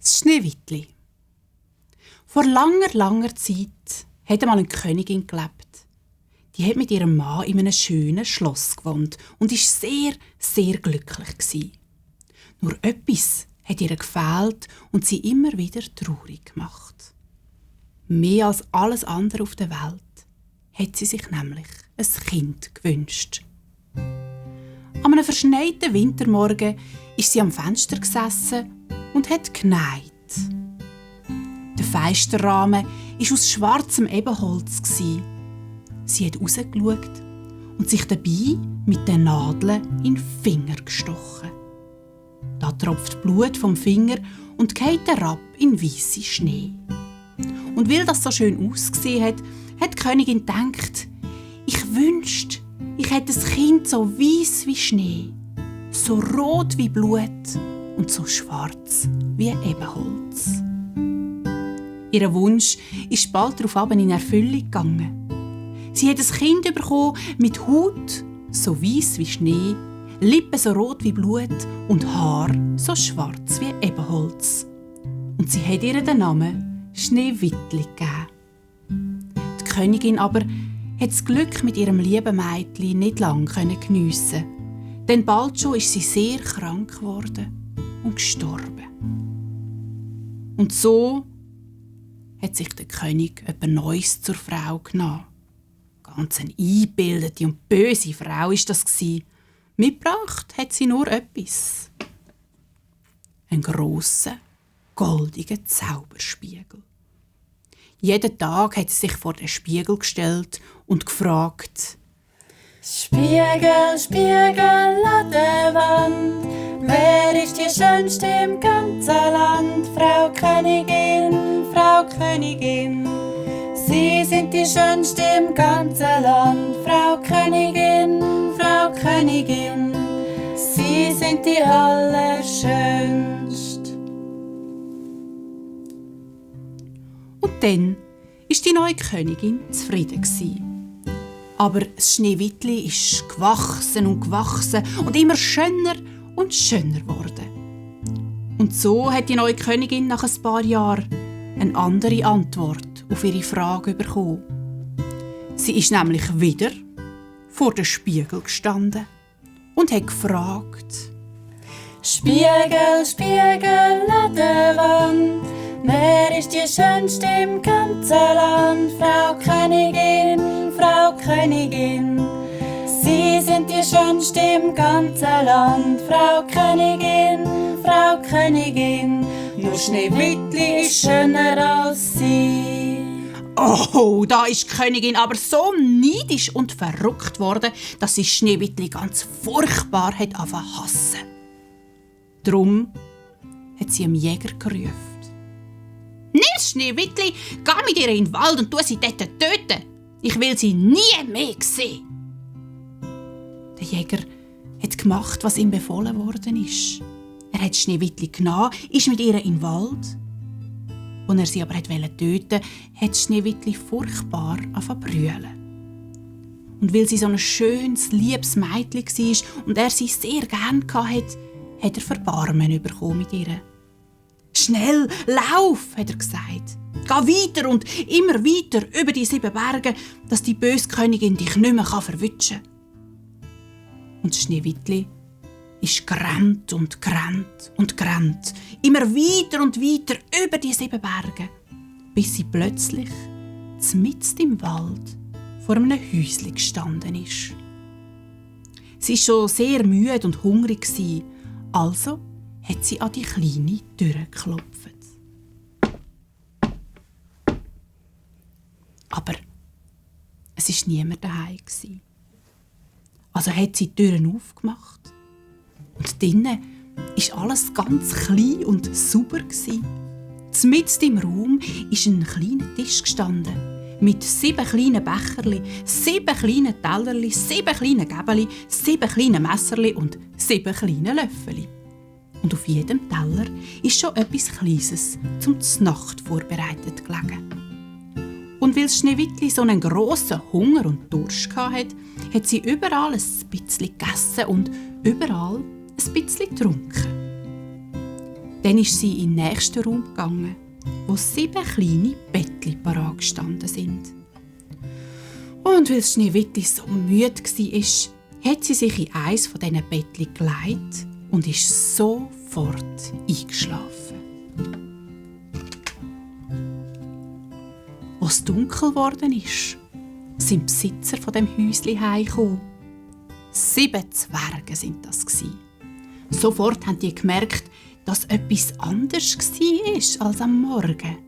Das Schneewittli. Vor langer, langer Zeit hat einmal eine Königin gelebt. Die hat mit ihrem Mann in einem schönen Schloss gewohnt und war sehr, sehr glücklich gewesen. Nur etwas hat ihr gefehlt und sie immer wieder traurig gemacht. Mehr als alles andere auf der Welt hat sie sich nämlich ein Kind gewünscht. An einem verschneiten Wintermorgen ist sie am Fenster gesessen und hat genäht. Der Fensterrahmen war aus schwarzem Ebenholz. Sie hat rausgeschaut und sich dabei mit den Nadeln in den Finger gestochen. Da tropft Blut vom Finger und geht herab in weisse Schnee. Und weil das so schön ausgesehen hat, hat die Königin gedacht, ich wünschte, ich hätte ein Kind so weiss wie Schnee, so rot wie Blut und so schwarz wie Ebenholz. Ihr Wunsch ist bald darauf in Erfüllung gegangen. Sie hat ein Kind bekommen mit Haut so weiss wie Schnee, Lippen so rot wie Blut und Haar so schwarz wie Ebenholz. Und sie hat ihr den Namen Schneewittli gegeben. Die Königin aber hat das Glück mit ihrem lieben Mädchen nicht lange geniessen. Denn bald schon ist sie sehr krank geworden und gestorben. Und so hat sich der König etwas Neues zur Frau genommen. Ganz eine eingebildete und böse Frau war das. Mitgebracht hat sie nur etwas. Einen grossen, goldigen Zauberspiegel. Jeden Tag hat sie sich vor den Spiegel gestellt und gefragt: Spiegel, Spiegel an der Wand, wer ist die Schönste im ganzen Land? Frau Königin, Frau Königin, Sie sind die Schönste im ganzen Land. Frau Königin, Frau Königin, Sie sind die Allerschönste. Und dann war die neue Königin zufrieden. Aber das Schneewittli ist gewachsen und immer schöner und schöner geworden. Und so hat die neue Königin nach ein paar Jahren eine andere Antwort auf ihre Frage bekommen. Sie ist nämlich wieder vor dem Spiegel gestanden und hat gefragt: Spiegel, Spiegel an der Wand, wer ist die Schönste im ganzen Land? Frau Königin, Frau Königin, Sie sind die Schönste im ganzen Land. Frau Königin, Frau Königin, nur Schneewittli ist schöner als Sie. Oh, da ist die Königin aber so neidisch und verrückt worden, dass sie Schneewittli ganz furchtbar hat angefangen zu hassen. Drum hat sie einem Jäger gerufen: Nimm Schneewittli, geh mit ihr in den Wald und tu sie dort töten. Ich will sie nie mehr sehen. Der Jäger hat gemacht, was ihm befohlen worden ist. Er hat Schneewittli genommen, ist mit ihr in den Wald. Als er sie aber töten wollte, hat Schneewittli furchtbar angefangen zu brüllen. Und weil sie so ein schönes, liebes Mädchen war und er sie sehr gern hatte, hat er Verbarmen bekommen mit ihr. «Schnell, lauf!» hat er gesagt. «Geh weiter und immer weiter über die 7 Berge, dass die böse Königin dich nicht mehr verwutschen kann.» Und Schneewittli ist gerannt und gerannt und gerannt, immer weiter und weiter über die 7 Berge, bis sie plötzlich mitten im Wald vor einem Häuschen gestanden ist. Sie war schon sehr müde und hungrig, also hat sie an die kleine Tür geklopft. Aber es war niemand daheim. Also hat sie die Türen aufgemacht. Und drinnen war alles ganz klein und sauber. Mitten im Raum ist ein kleiner Tisch gestanden, mit 7 kleinen Becherli, 7 kleinen Tellerli, 7 kleinen Gäbeli, 7 kleinen Messerli und 7 kleinen Löffeli. Und auf jedem Teller ist schon etwas Kleines zum Znacht vorbereitet gelegen. Und weil Schneewittli so einen grossen Hunger und Durst hatte, hat sie überall ein bisschen gegessen und überall ein bisschen getrunken. Dann ist sie in den nächsten Raum gegangen, wo 7 kleine Bettchen parat gestanden sind. Und weil Schneewittli so müde war, hat sie sich in eins von diesen Bettchen gelegt und ist sofort eingeschlafen. Als es dunkel geworden ist, sind die Besitzer von dem Häuschen heimgekommen. 7 Zwerge sind das gsi. Sofort haben die gemerkt, dass etwas anders war als am Morgen.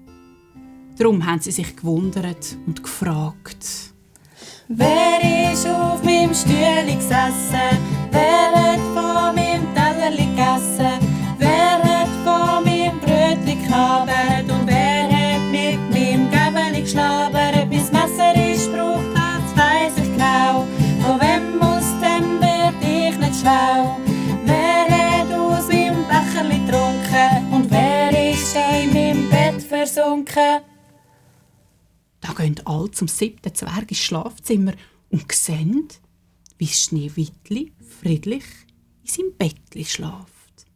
Darum haben sie sich gewundert und gefragt: Wer ist auf meinem Stühle gesessen? Wer hat von meinem Tellerli gegessen? Wer hat von meinem Brötli geknabbert? Und wer hat mit meinem Gäbeli geschlabbert? Mein Messer ist gebraucht, das weiss ich genau. Von wem aus dem werd ich nicht schlau? Wer hat aus meinem Becherli getrunken? Und wer ist in meinem Bett versunken? Da gehen alle zum 7. Zwerg ins Schlafzimmer und sehen, wie Schneewittli friedlich in seinem Bettli schläft.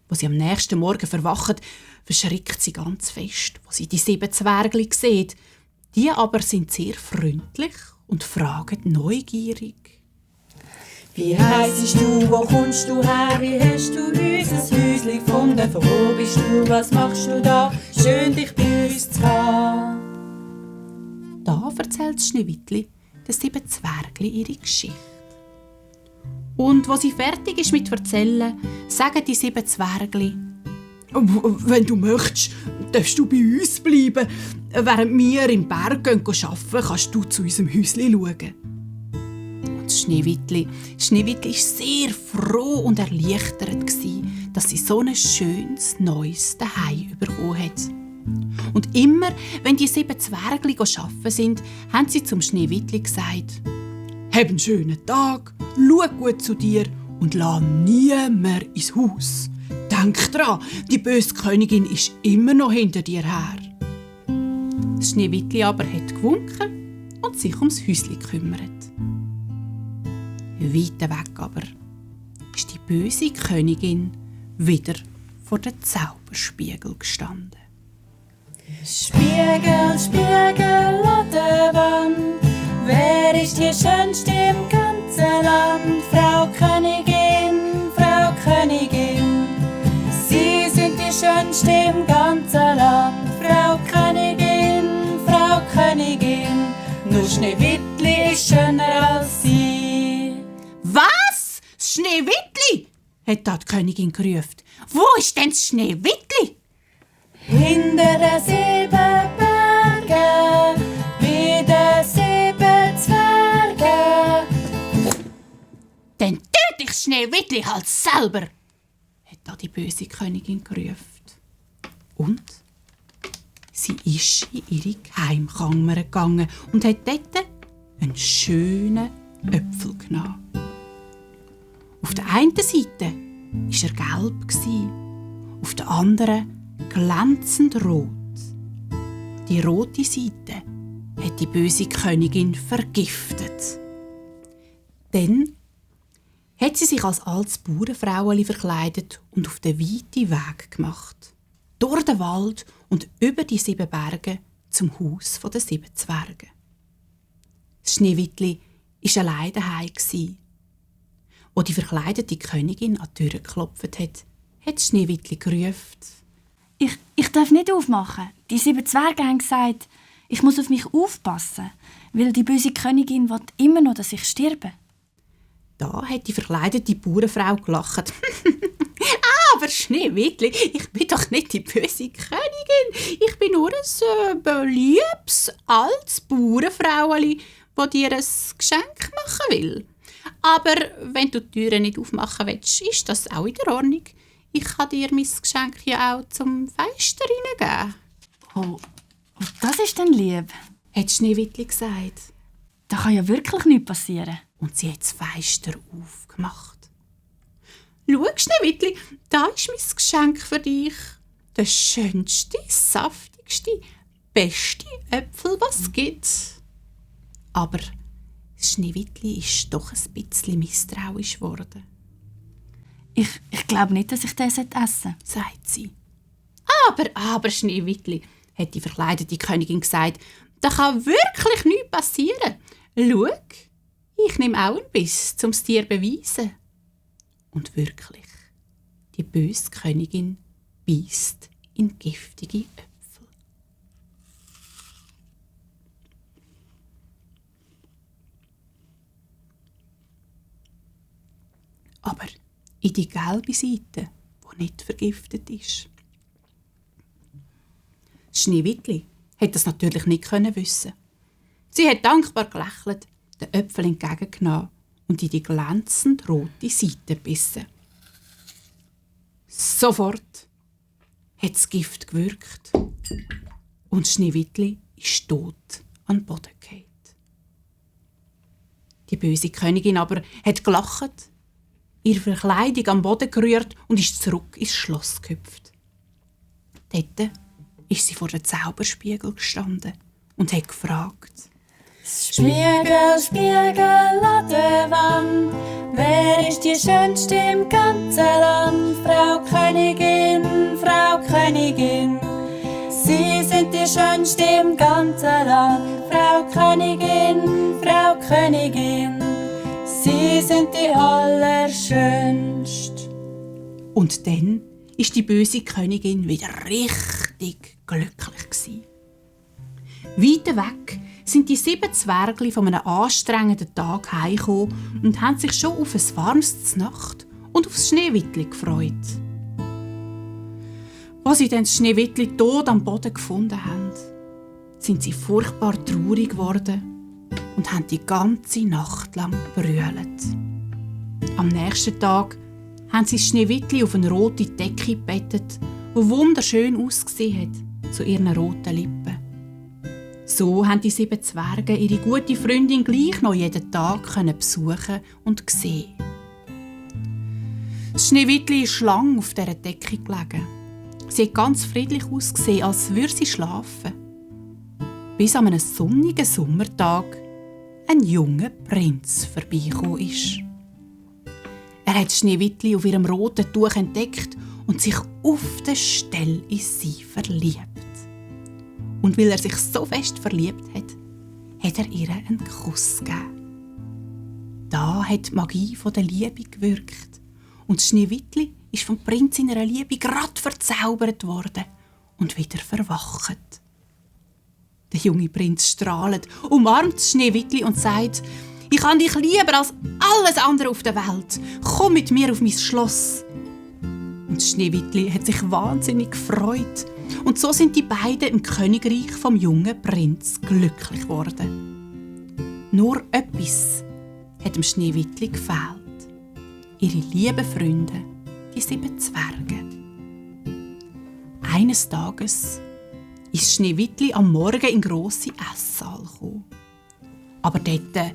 Als sie am nächsten Morgen verwacht, verschrickt sie ganz fest, als sie die 7 Zwergli sieht. Die aber sind sehr freundlich und fragen neugierig: Wie heisst du, wo kommst du her? Wie hast du unser Häusli gefunden? Von wo bist du, was machst du da? Schön, dich bei uns zu haben. Da erzählt Schneewittli den 7 Zwergli ihre Geschichte. Und als sie fertig ist mit Erzählen, sagen die 7 Zwergli: «Wenn du möchtest, darfst du bei uns bleiben. Während wir im Berg arbeiten, kannst du zu unserem Häuschen schauen.» Und Schneewittli war sehr froh und erleichtert, dass sie so ein schönes, neues Zuhause bekommen hat. Und immer, wenn die 7 Zwergli arbeiten sind, haben sie zum Schneewittli gesagt: «Hab einen schönen Tag, schau gut zu dir und lass nie mehr ins Haus. Denk dran, die böse Königin ist immer noch hinter dir her.» Das Schneewittli aber hat gewunken und sich ums Häuschen gekümmert. Weit weg aber ist die böse Königin wieder vor dem Zauberspiegel gestanden. Spiegel, Spiegel an der Wand, wer ist die Schönste im ganzen Land? Frau Königin, Frau Königin, Sie sind die Schönste im ganzen Land. Frau Königin, Frau Königin, nur Schneewittli ist schöner als Sie. «Was? Das Schneewittli?» hat da die Königin gerufen. «Wo ist denn das Schneewittli?» Hinter den 7 Bergen, bei den 7 Zwergen. «Dann töte ich das Schneewittli halt selber!» hat da die böse Königin gerufen. Und sie ist in ihre Geheimkammer gegangen und hat dort einen schönen Apfel genommen. Auf der einen Seite war er gelb, auf der anderen glänzend rot. Die rote Seite hat die böse Königin vergiftet. Dann hat sie sich als altes Bauernfraueli verkleidet und auf den weiten Weg gemacht. Durch den Wald und über die 7 Berge zum Haus der 7 Zwerge. Das Schneewittli war allein daheim. Als die verkleidete Königin an die Tür geklopft hat, hat Schneewittli gerufen: Ich darf nicht aufmachen. Die 7 Zwerge haben gesagt, ich muss auf mich aufpassen, weil die böse Königin will immer noch, dass ich sterbe. Da hat die verkleidete Bauernfrau gelacht. «Aber Schneewittli, ich bin doch nicht die böse Königin. Ich bin nur ein beliebtes, altes Bauernfraueli, das dir ein Geschenk machen will. Aber wenn du die Türen nicht aufmachen willst, ist das auch in der Ordnung. Ich kann dir mein Geschenk ja auch zum Fenster reingeben.» Oh, das ist dann lieb. Hat Schneewittli gesagt. Da kann ja wirklich nichts passieren. Und sie hat das Fenster aufgemacht. «Schau, Schneewittli, da ist mein Geschenk für dich. Der schönste, saftigste, beste Äpfel, was es gibt.» Aber Schneewittli ist doch ein bisschen misstrauisch geworden. Ich glaube nicht, dass ich den essen sollte, sagt sie. Aber, Schneewittli, hat die verkleidete Königin gesagt, da kann wirklich nichts passieren. Schau, ich nehme auch einen Biss, um es dir zu beweisen. Und wirklich, die böse Königin beißt in giftige Äpfel. Aber in die gelbe Seite, die nicht vergiftet ist. Schneewittli hätte das natürlich nicht wissen. Sie hat dankbar gelächelt, den Äpfel entgegengenommen und in die glänzend rote Seite gebissen. Sofort hat das Gift gewirkt und Schneewittli ist tot an den Boden gefallen. Die böse Königin aber hat gelacht, ihre Verkleidung am Boden gerührt und ist zurück ins Schloss gehüpft. Dort ist sie vor dem Zauberspiegel gestanden und hat gefragt: Spiegel, Spiegel an der Wand, wer ist die Schönste im ganzen Land? Frau Königin, Frau Königin, Sie sind die Schönste im ganzen Land. Frau Königin, Frau Königin, Sie sind die Allerschönste. Und dann ist die böse Königin wieder richtig glücklich gewesen. Weiter weg sind die 7 Zwergli von einem anstrengenden Tag heimgekommen und haben sich schon auf ein warmes Nacht und aufs Schneewittli gefreut. Als sie dann das Schneewittli tot am Boden gefunden haben, sind sie furchtbar traurig geworden und haben die ganze Nacht lang brüllt. Am nächsten Tag haben sie das Schneewittli auf eine rote Decke gebettet, die wunderschön ausgesehen hat, zu ihren roten Lippen. So haben die 7 Zwerge ihre gute Freundin gleich noch jeden Tag besuchen und sehen. Das Schneewittli ist lang auf dieser Decke gelegen. Sie hat ganz friedlich ausgesehen, als würde sie schlafen. Bis an einem sonnigen Sommertag ein junger Prinz vorbeigekommen ist. Er hat Schneewittli auf ihrem roten Tuch entdeckt und sich auf der Stelle in sie verliebt. Und weil er sich so fest verliebt hat, hat er ihr einen Kuss gegeben. Da hat die Magie der Liebe gewirkt und Schneewittli ist vom Prinz in ihrer Liebe grad verzaubert worden und wieder verwacht. Der junge Prinz strahlt, umarmt Schneewittli und sagt: «Ich habe dich lieber als alles andere auf der Welt. Komm mit mir auf mein Schloss.» Und Schneewittli hat sich wahnsinnig gefreut. Und so sind die beiden im Königreich vom jungen Prinz glücklich geworden. Nur etwas hat dem Schneewittli gefehlt: ihre lieben Freunde, die 7 Zwerge. Eines Tages ist Schneewittli am Morgen in den grossen Esssaal gekommen. Aber dort war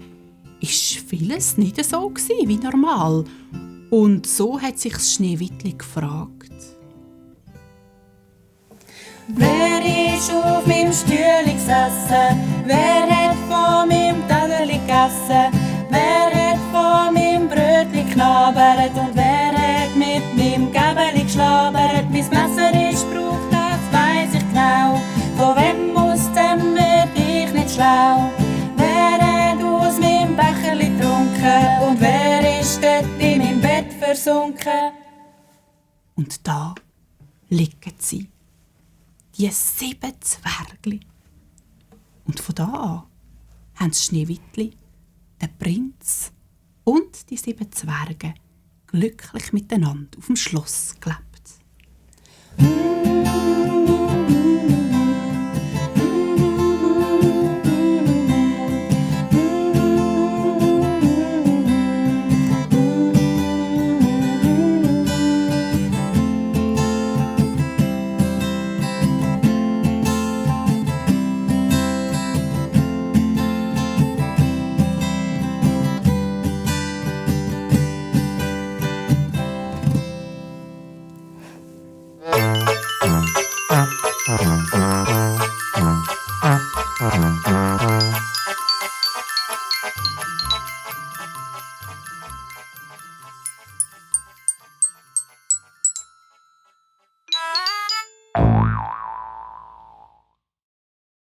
vieles nicht so wie normal. Und so hat sich das Schneewittli gefragt: Wer ist auf meinem Stühle gesessen? Wer hat von meinem Tellerli gegessen? Wer hat von meinem Brötli geknabbert? Und wer hat mit meinem Gäbeli geschlabbert? Mein Messer ist gebraucht, das weiss ich genau. Von wem aus dem werd ich nicht schlau? Wer hat aus meinem Becherli getrunken? Und wer ist dort in meinem Bett versunken? Und da liegen sie, die 7 Zwergli. Und von da an haben das Schneewittli, der Prinz und die 7 Zwerge glücklich miteinander auf dem Schloss gelebt.